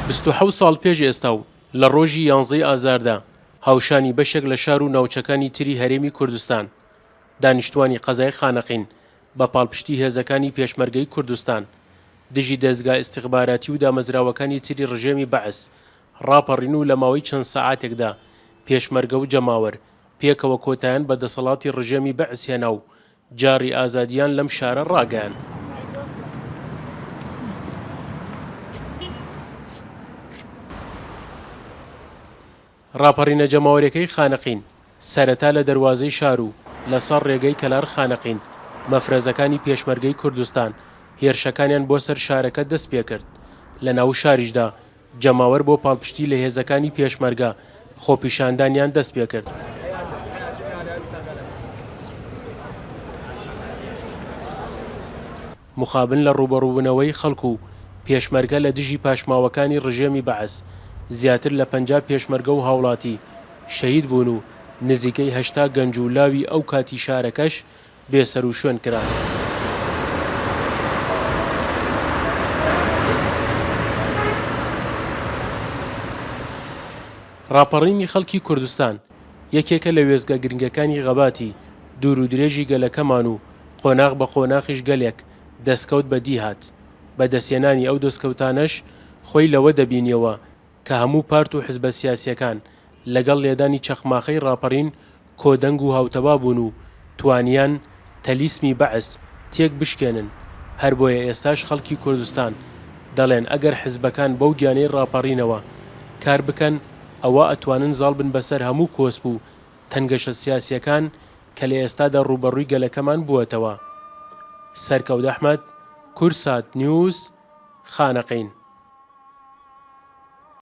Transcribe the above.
27 ساڵ پێش ئێستا و لە ڕۆژی یانزەی ئازاردا هاوشانی بەشێک لە شار و ناوچەکانی تری هەرێمی کوردستان، دانیشتوانی قەزای خانەقین بە پاڵپشتی هێزەکانی پێشمەرگەی کوردستان دژی دەزگا ئیستخباراتی و دامەزراوەکانی تری ڕژێمی بەعس ڕاپەڕین و لە ماوەی چەند سەعاتێکدا پێشمەرگە و جەماوەر پێکەوە کۆتایان بە دەسەڵاتی ڕژێمی بەعس هێنا و جاڕی ئازادیان لەم شارە ڕاگەیاند. ڕاپەڕینە جەماوەریەکەی خانەقین سەرەتا لە دەروازەی شار و لەسەر ڕێگەی کەلار خانەقین مەفرەزەکانی پێشمەرگەی کوردستان هێرشەکانیان بۆ سەر شارەکە دەستپێکرد، لەناو شاریشدا جەماوەر بۆ پاڵپشتی لە هێزەکانی پێشمەرگە خۆپیشاندانیان دەستپێکرد. مخابن لە ڕووبەڕووبوونەوەی خەڵک و پێشمەرگە لە دژی پاشماوەکانی ڕژێمی بەعس، زیاتر لە 50 پێشمەرگە و هاوڵاتی شەهید بوون و نزیکەی 80 گەنج و لاوی ئەو کاتی شارەکەش بێسەروشوێن کران. ڕاپەڕینی خەڵکی کوردستان یەکێکە لە وێستگە گرنگەکانی غەباتی دوور و درێژی گەلەکەمان و قۆناغ بە قۆناخیش گەلێک دەسکەوت بەدی هات، بە دەستهێنانی ئەو دەسکەوتانەش خۆی لەوە دەبینیەوە کە هەموو پارت و حزبە سیاسیەکان لەگەڵ لێدانی چەخماخەی ڕاپەڕین کۆدەنگ و هاوتەبا بوون و توانیان تەلیسمی بەعس تێک بشکێنن، هەربۆیە ئێستاش خەڵکی کوردستان دەڵێن ئەگەر حزبەکان بەو گیانەی ڕاپەڕینەوە کار بکەن ئەوا ئەتوانن زاڵ بن بەسەر هەموو کۆسپ و تەنگەشە سیاسیەکان کە لە ئێستادا ڕووبەڕووی گەلەکەمان بووەتەوە. سەرکەوت ئەحمەد، کوردسات نیوز، خانەقین.